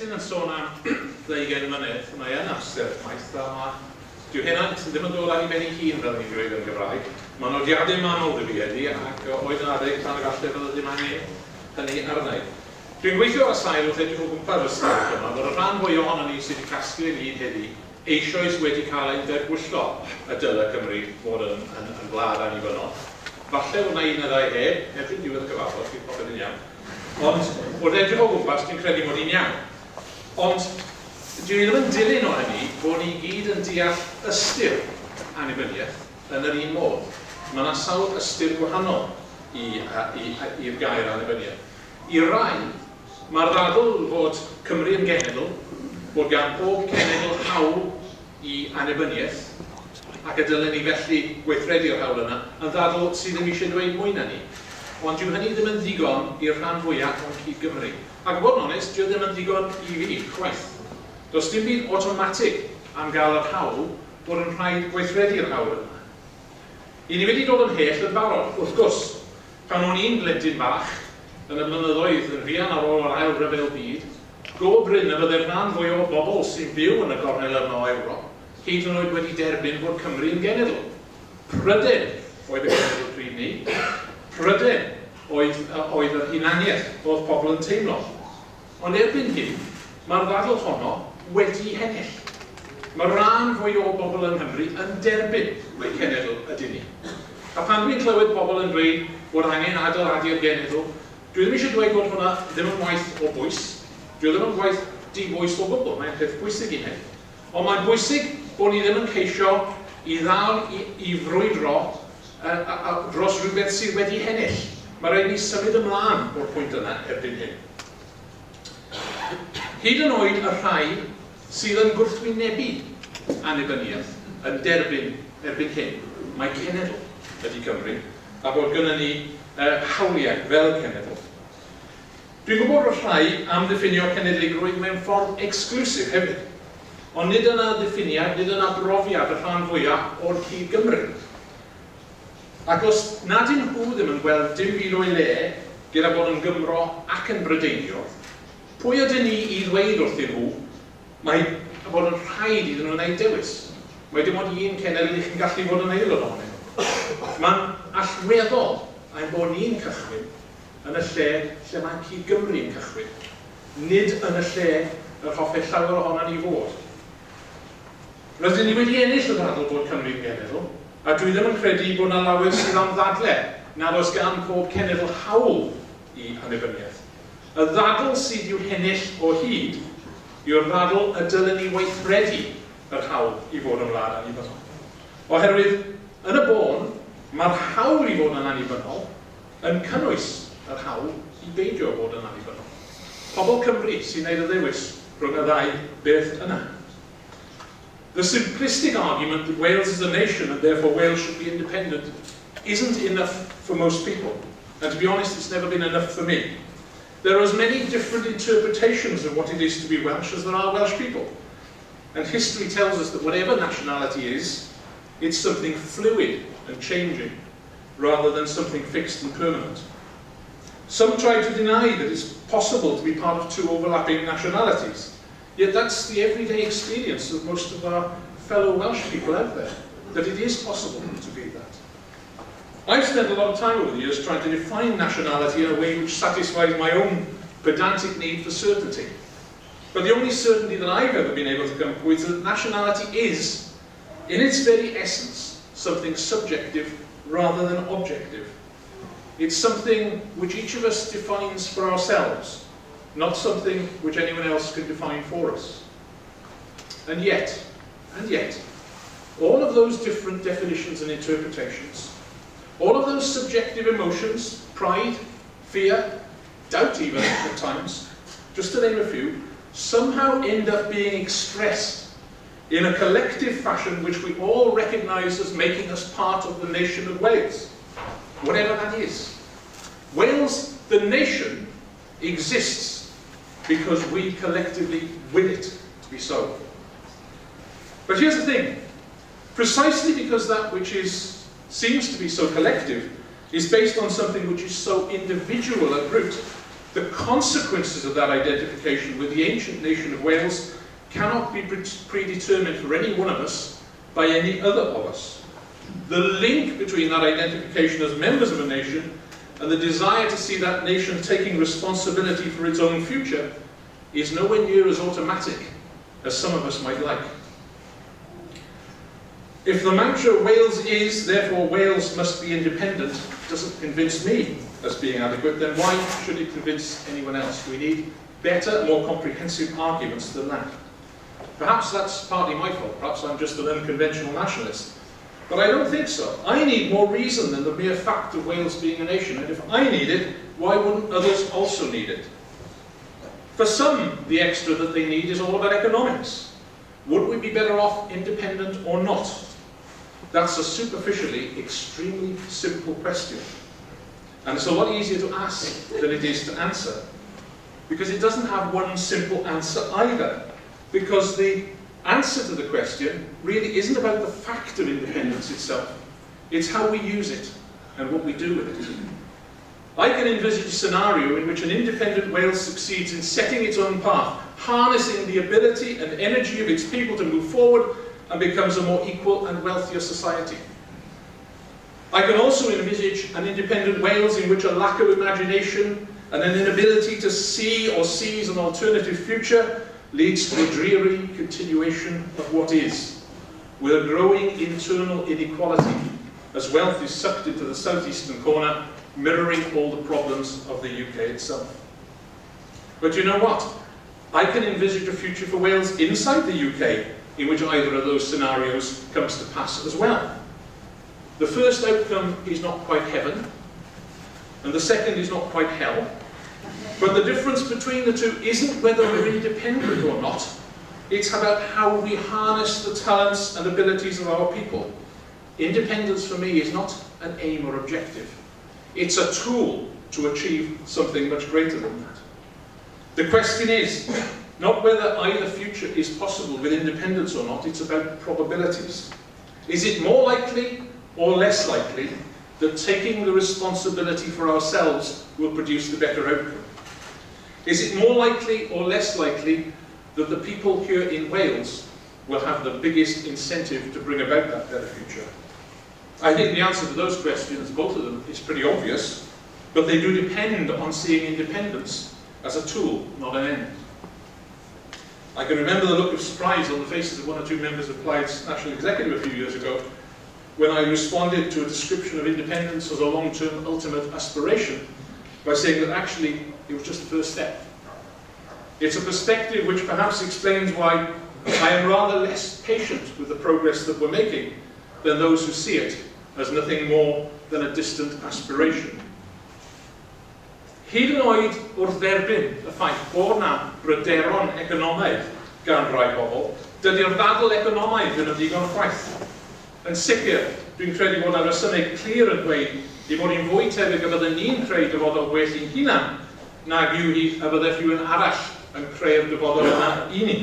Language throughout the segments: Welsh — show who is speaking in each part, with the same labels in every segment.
Speaker 1: Iestyn yn sôn am 20 mlynedd, mae yn amser maith, a mae dyw henaint ddim yn dod ar ei ben ei hun fel ni'n dweud yn Gymraeg. Mae nodiadau manwl 'da fi heddi, ac oedd yn adeg pan efallai fydde ddim angen hynny arna i. Dwi'n gweithio ar y sail wrth edrych o gwmpas y stafell yma fod y rhan fwyaf ohonon ni sydd wedi casglu ynghyd heddi eisoes wedi cael ein darbwyllo y dyle Cymru fod yn, yn, yn wlad annibynnol. Falle fod 'na un neu ddau heb, erbyn diwedd y cyfarfod bydd popeth yn iawn. Ond wrth edrych o gwmpas dwi'n credu mod i'n iawn. Ond dwi ddim yn dilyn o hynny bod ni gyd yn deall ystyr annibyniaeth yn yr un modd. Mae 'na sawl ystyr gwahanol i, i, i'r gair annibyniaeth. I rai, mae'r ddadl fod Cymru yn genedl, bod gan pob cenedl hawl i annibyniaeth, ac y dylen ni felly gweithredu'r hawl yna, yn ddadl sydd ddim eisiau dweud mwy na ni. Ond dyw hynny ddim yn ddigon i'r rhan fwyaf o'n cyd-Gymry. Ac i fod yn onest, dyw e ddim yn ddigon i fi, chwaith. Does dim byd awtomatig am gael yr hawl bod yn rhaid gweithredu'r hawl yna. I ni wedi dod ymhell yn barod, wrth gwrs. Pan o'n i'n blentyn bach, yn y blynyddoedd yn fuan ar ôl yr Ail Ryfel Byd, go brin y byddai'r rhan fwyaf o bobl sy'n byw yn y gornel yma o Ewrop hyd yn oed wedi derbyn bod Cymru yn genedl. Prydain oedd y genedl pryd 'ny. Prydain oedd, oedd yr hunaniaeth oedd pobl yn teimlo. Ond erbyn hyn, mae'r ddadl honno wedi hennill. Mae rhan fwy o bobl yng Nghymru yn derbyn mai cenedl ydyn ni. A pan dwi'n clywed pobl yn dweud bod angen adeiladu'r genedl, dwi ddim eisiau dweud bod hwnna ddim yn waith o bwys. Dyw e ddim yn gwaith dibwys o gwbl, mae'n peth pwysig i wneud. Ond mae'n bwysig bod ni ddim yn ceisio i ddal i, i frwydro dros rhywbeth sydd wedi hennill. Mae rhaid ni symud ymlaen o'r pwynt yna erbyn hyn. Hyd yn oed y rhai sydd yn gwrthwynebu annibyniaeth yn derbyn erbyn hyn mai cenedl ydy Cymru a bod gynnon ni hawliau fel cenedl. Dwi'n gwybod bod rhai am ddiffinio cenedligrwydd mewn ffordd exclusive hefyd, ond nid yna ddiffiniad, nid yna brofiad y rhan fwyaf o'r cyd-Gymry. Ac os nad y'n nhw ddim yn gweld dim byd o'i le gyda bod yn Gymro ac yn Brydeiniwr, pwy ydyn ni i ddweud wrthyn nhw mae bod yn rhaid iddyn nhw wneud dewis? Mae dim ond un cenedl i chi'n gallu fod yn aelod ohonyn nhw. Mae'n allweddol ein bod ni'n cychwyn yn y lle lle mae cyd-Gymru yn cychwyn, nid yn y lle yr hoffai llawer ohonon ni fod. Rydyn ni wedi ennill y ddadl bod Cymru'n genedl, a dwi ddim yn credu bod 'na lawer sydd am ddadle nad oes gan pob cenedl hawl i annibyniaeth. Y ddadl sydd i'w hennill o hyd yw'r ddadl y dylen ni weithredu yr hawl i fod yn wlad annibynnol. Oherwydd, yn y bôn, mae'r hawl i fod yn annibynnol yn cynnwys yr hawl i beidio bod yn annibynnol. Pobl Cymru sy'n neud y ddewis rhwng y ddau beth yna. The simplistic argument that Wales is a nation and therefore Wales should be independent isn't enough for most people. And to be honest, it's never been enough for me. There are as many different interpretations of what it is to be Welsh as there are Welsh people. And history tells us that whatever nationality is, it's something fluid and changing, rather than something fixed and permanent. Some try to deny that it's possible to be part of two overlapping nationalities. Yet that's the everyday experience of most of our fellow Welsh people out there, that it is possible to be that. I've spent a lot of time over the years trying to define nationality in a way which satisfies my own pedantic need for certainty. But the only certainty that I've ever been able to come up with is that nationality is, in its very essence, something subjective rather than objective. It's something which each of us defines for ourselves, not something which anyone else can define for us. And yet, all of those different definitions and interpretations, all of those subjective emotions, pride, fear, doubt even at times, just to name a few, somehow end up being expressed in a collective fashion which we all recognise as making us part of the nation of Wales, whatever that is. Wales, the nation, exists because we collectively will it to be so. But here's the thing. Precisely because that which is, seems to be so collective is based on something which is so individual at root, The consequences of that identification with the ancient nation of Wales cannot be predetermined for any one of us by any other of us. The link between that identification as members of a nation and the desire to see that nation taking responsibility for its own future is nowhere near as automatic as some of us might like. If the mantra Wales is, therefore Wales must be independent, doesn't convince me as being adequate, then why should it convince anyone else? We need better, more comprehensive arguments than that. Perhaps that's partly my fault. Perhaps I'm just an unconventional nationalist. But I don't think so. I need more reason than the mere fact of Wales being a nation. And if I need it, why wouldn't others also need it? For some, the extra that they need is all about economics. Would we be better off independent or not? That's a superficially extremely simple question. And it's a lot easier to ask than it is to answer. Because it doesn't have one simple answer either. Because the answer to the question really isn't about the fact of independence itself. It's how we use it and what we do with it. I can envisage a scenario in which an independent Wales succeeds in setting its own path, harnessing the ability and energy of its people to move forward and becomes a more equal and wealthier society. I can also envisage an independent Wales in which a lack of imagination and an inability to see or seize an alternative future leads to a dreary continuation of what is, with a growing internal inequality as wealth is sucked into the southeastern corner, mirroring all the problems of the UK itself. But you know what? I can envisage a future for Wales inside the UK in which either of those scenarios comes to pass as well. The first outcome is not quite heaven, and the second is not quite hell. But the difference between the two isn't whether we're independent or not, it's about how we harness the talents and abilities of our people. Independence for me is not an aim or objective. It's a tool to achieve something much greater than that. The question is not whether either future is possible with independence or not, it's about probabilities. Is it more likely or less likely that taking the responsibility for ourselves will produce the better outcome? Is it more likely or less likely that the people here in Wales will have the biggest incentive to bring about that better future? I think the answer to those questions, both of them, is pretty obvious, but they do depend on seeing independence as a tool, not an end. I can remember the look of surprise on the faces of one or two members of Plaid's National Executive a few years ago when I responded to a description of independence as a long-term ultimate aspiration by saying that actually it was just the first step. It's a perspective which perhaps explains why I am rather less patient with the progress that we're making than those who see it as nothing more than a distant aspiration. Hyd yn oed wrth dderbyn y ffaith bod 'na bryderon economaidd gan rai bobl, dydy'r ddadl economaidd ddim yn ddigon chwaith. Yn sicr, dwi'n credu bod 'na resymeg clir yn dweud ei bod hi'n fwy tebyg y bydden ni'n creu dyfodol gwell i'n hunan nag yw hi y bydde rhywun arall yn creu'r dyfodol yna i ni.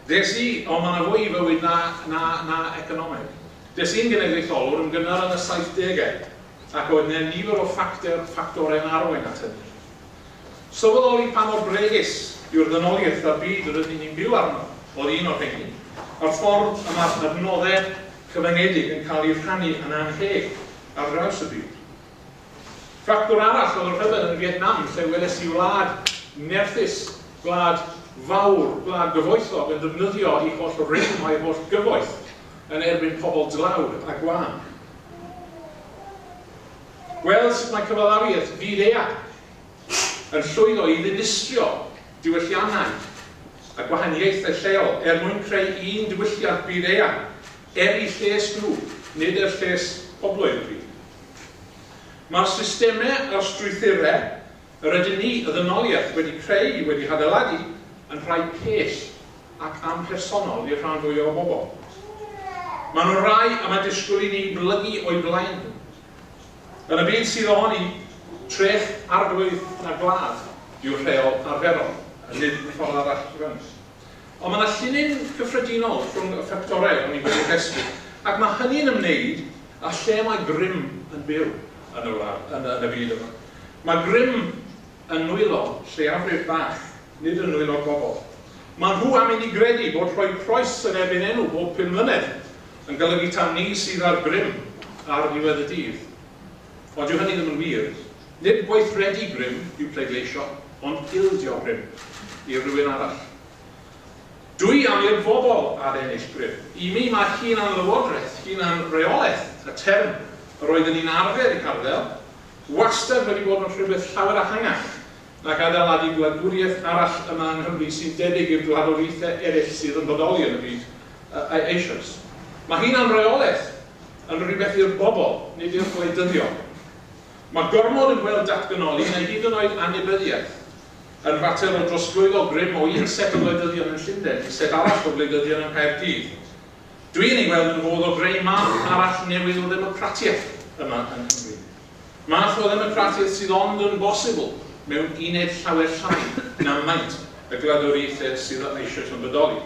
Speaker 1: Des i, ond mae yna fwy i fywyd na economeg. Des i'n genedlaetholwr yn gynnar yn y 70au, ac oedd yna nifer o ffactorau yn arwain at hynny. Sylweddoli pa mor bregus yw'r ddynoliaeth a'r byd yr ydyn ni'n byw arno, oedd un o'r rheini, a'r ffordd y mae'r adnoddau cyfyngedig yn cael eu rhannu yn annheg ar draws y byd. Ffactor arall oedd y rhyfel yn Vietnam, lle weles i wlad nerthus, gwlad fawr, gwlad gyfoethog yn defnyddio ei holl rym a'i holl gyfoeth yn erbyn pobl dlawd a gwan. Gweld sut mae cyfalafiaeth fyd-eang yn llwyddo i ddinistrio diwylliannau a gwahaniaethau lleol er mwyn creu un diwylliant byd-eang er eu lles nhw, nid er lles pobloedd y byd. Mae'r systemau a'r strwythurau yr ydyn ni, y ddynoliaeth, wedi creu, wedi hadeiladu, yn rhai pell ac amhersonol i'r rhan fwyaf o bobl. Maen nhw'n rai a mae disgwyl i ni blygu o'i blaen nhw. Yn y byd sydd ohoni, trech arglwydd na gwlad yw'r rheol arferol, a nid y ffordd arall rownd. Ond mae yna llinyn cyffredinol rhwng y ffactorau o'n i wedi rhestru, ac mae hynny'n ymwneud â lle mae grym yn byw yn y wlad, yn y byd yma. Mae grym yn nwylo lleiafrif bach, nid yn nwylo'r bobl. Mae nhw am i ni gredu bod rhoi croes yn erbyn enw bob 5 mlynedd yn golygu taw ni sydd â'r grym ar ddiwedd y dydd. Ond dyw hynny ddim yn wir. Nid gweithredu grym yw pleidleisio, ond ildio grym i rywun arall. Dwi am i'r bobl adennill grym. I mi mae hunan-lywodraeth, hunan-reolaeth, y term yr oedden ni'n arfer ei harddel, wastad wedi bod yn rhywbeth llawer ehangach nag adeiladu gwladwriaeth arall yma yng Nghymru sy'n debyg i'r gwladwriaethau eraill sydd yn bodoli yn y byd eisoes. Mae hunan-reolaeth yn rhywbeth i'r bobl, nid i'r gwleidyddion. Mae gormod yn gweld datganoli neu hyd yn oed annibyniaeth yn fater o drosglwyddo grym o un set o wleidyddion yn Llundain i set arall o wleidyddion yng Nghaerdydd. Dwi'n ei weld yn fodd o greu math arall newydd o ddemocratiaeth yma yng Nghymru. Math o ddemocratiaeth sydd ond yn bosibl mewn uned llawer llai na maint y gwladwriaethau sydd eisoes yn bodoli.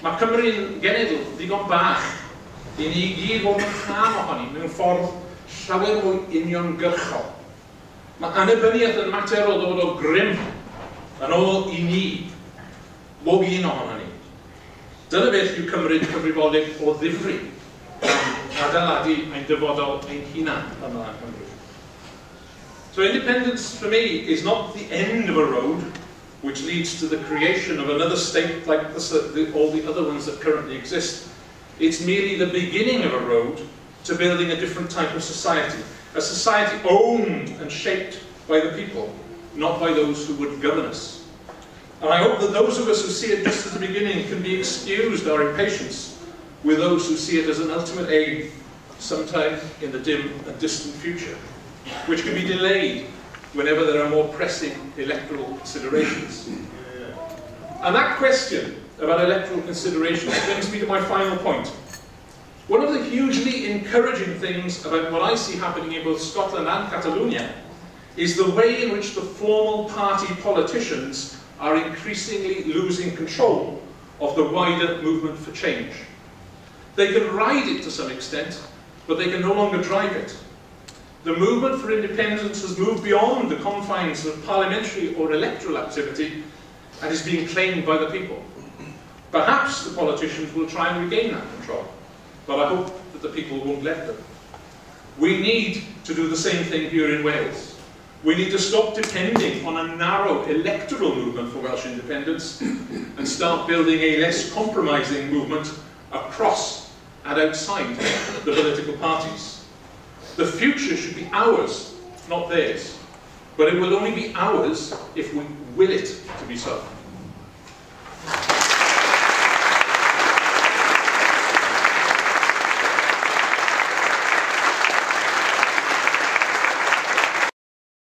Speaker 1: Mae Cymru'n genedl ddigon bach i ni gyd fod yn rhan ohoni mewn ffordd llawer mwy uniongyrchol. Mae annibyniaeth yn mater o ddod o grym yn ôl i ni, bob un ohono ni. Dyna beth yw cymryd cyfrifoldeb o ddifri am adeiladu ein dyfodol ein hunan yma yng Nghymru. So independence for me is not the end of a road which leads to the creation of another state like all the other ones that currently exist. It's merely the beginning of a road to building a different type of society. A society owned and shaped by the people, not by those who would govern us. And I hope that those of us who see it just as the beginning can be excused our impatience with those who see it as an ultimate aim sometime in the dim and distant future, which can be delayed whenever there are more pressing electoral considerations. And that question about electoral considerations brings me to my final point. One of the hugely encouraging things about what I see happening in both Scotland and Catalonia is the way in which the formal party politicians are increasingly losing control of the wider movement for change. They can ride it to some extent, but they can no longer drive it. The movement for independence has moved beyond the confines of parliamentary or electoral activity and is being claimed by the people. Perhaps the politicians will try and regain that control, but I hope that the people won't let them. We need to do the same thing here in Wales. We need to stop depending on a narrow electoral movement for Welsh independence and start building a less compromising movement across and outside the political parties. The future should be ours, not theirs. But it will only be ours if we will it to be so.